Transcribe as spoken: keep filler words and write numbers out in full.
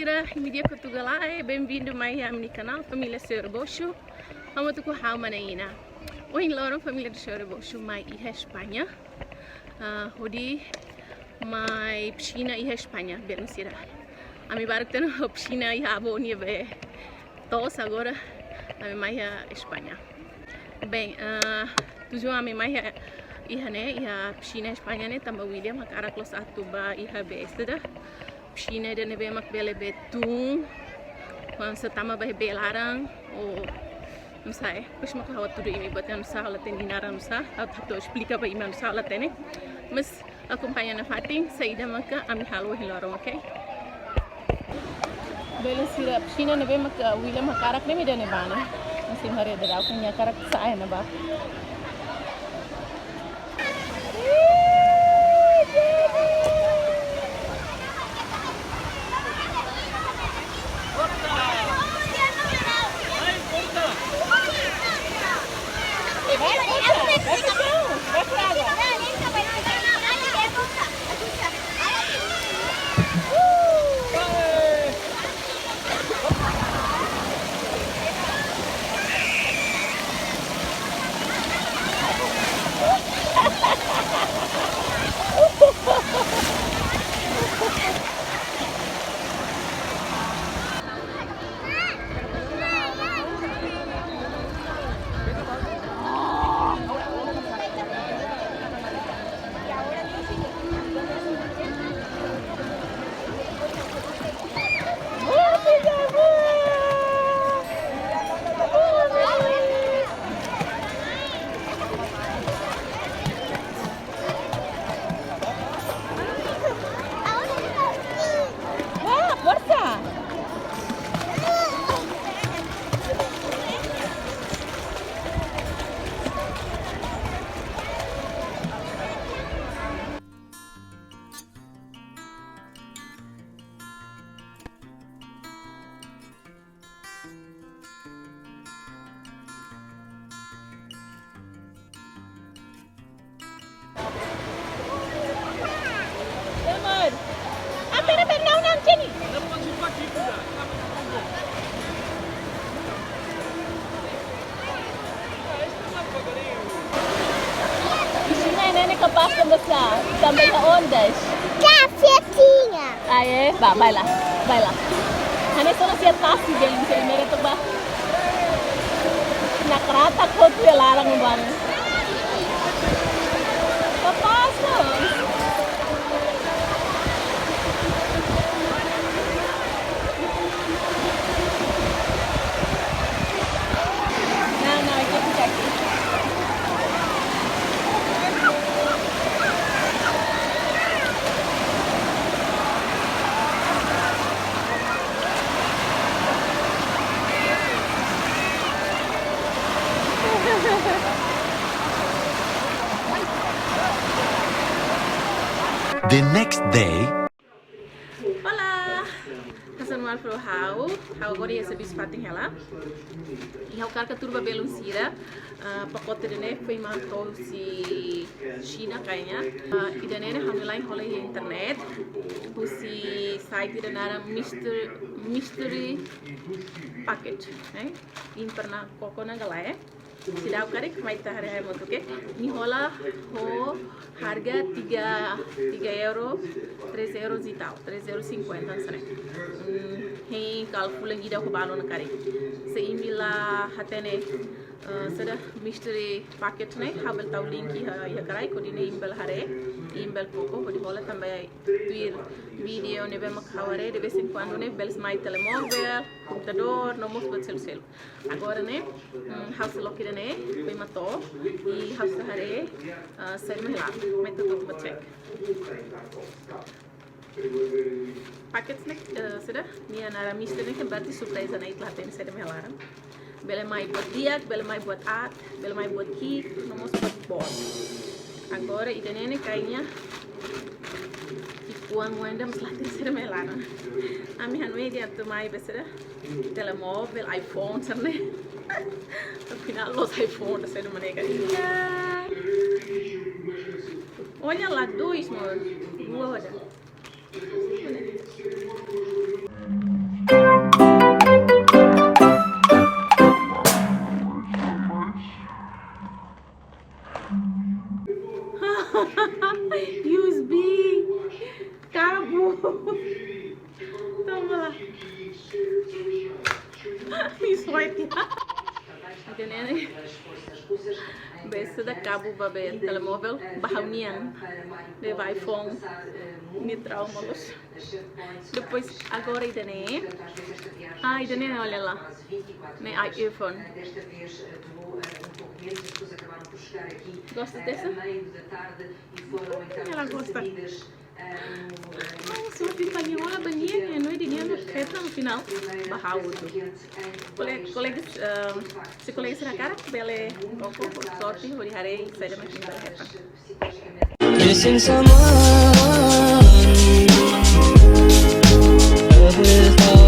Sira, imi di'ak ka tuga lae, bem-vindo mai iha ami-nia kanál Família Senhor Bocho. Hamutuk ho ha'u mana Ina. Ohin loron família do Senhor Bocho mai iha España. Ah, hodi mai pixina iha España, belun sira. Ami barak tiha ona ho pixina iha avó nia bee to'os, agora ami mai iha España. Bem, ah, tujuan ami mai iha, iha ne'e, iha pixina España ne'e, tanba William hakarak loos atu bá iha bee saida. Pixina ida ne'ebé mak bele bee tun, kuandu se tama ba iha bee laran, ou, não sei, depois mak ha'u hatudu imi buat ne'e, não sei, ha'u la hatene naran, não sei, ha'u atu esplika ba imi, não sei, ha'u la hatene. Mas akompaña nafatin saida maka ami halo ohin loron, ok? Belun sira, pixina ne'ebé maka William hakarak ne'e mak ida-ne'ebá ne'e. Mesti haree daudaun, nia hakarak sa'e ne'ebá. Wah, forsa! Amor. Ah, pera, pera, não, não, Jenny. Pixina ne'e kapás tanba sá, tanba iha ondas. Cafetinha. Ah, é? Vá, vai lá, vai lá. Hanesan ona sira tasi dele, se ele merece, vá. Na krata kotu e laran bang. Kapás, não. Não, não, aqui é aqui. The next day. Olá! Hanesan maun fó ha'u, ha'u agora iha servisu fatin hela. I ha'u hakarak hatudu ba belun sira, ah, pakote ida-ne'e foin mak to'o husi Xina kayaknya. Ah, ida-ne'e ne'e ha'u-nia la'en hola iha internet, husi site ida naran Mister, Mystery Packet, eh? Imi pernah koko ona ka lae? Seidauk karik mai ita haree hamutuk, oke? Nia hola ho harga tiga, tiga euro, três euros e tal, três euros e cinquenta hanesan ne'e. Hmm, hein kala fulan ida ka balun ona karik. Se imi la hatene, eh, saida Mystery Packet ne'e, ha'u bele tau link iha, iha kraik, hodi nune'e imi bele haree, imi bele koko, hodi hola tanba tuir vídeo ne'ebé mak ha'u haree, de vez em quando ne'e, bele mai telemóvel, komputadór, no mós buat seluk-seluk. Agora ne'e, mm, ha'u sei loke ida-ne'e, foin mak to'o, i ha'u sei haree, ah, saida mak hela, mai ita atu bá check. Packets ne'e, eh, saida, nia naran Mystery ne'e, kan berarti surpreza ona, ita la hatene saida mak hela laran. Bele mai buat di'ak, bele mai buat aat, bele mai buat ki'ik, no mós buat boot. Agora, ida-ne'e ne'e kayaknya, ki'ikoan oan ida, mas la hatene saida mak hela laran. Ami hanoin atu mai be saida, telemóvel, iPhone, hanesan ne'e. Afinál, la'ós iPhone, hanesan ne'e mak ne'e kan. Olha lá, dois, amor. Dua ada. Sorry. Ida-ne'e ne'e. Bese da kabu ba be telemóvel, ba ha'u-nian. Be ba iPhone. Ne'e trauma loos. Depois, agora ida-ne'e. Ah, ida-ne'e, olha lá. Ne'e iPhone. Gosta dessa? Ela gosta. Ah, se eu ficar ali, olha, bem, é noite de ano, é tão final. Ba ha'u hotu. Kole-, kolegas, ah, se kolegas sira hakarak, bele koko, sorte, hodi haree, saida mak imi bele hetan. Missing someone. Love is all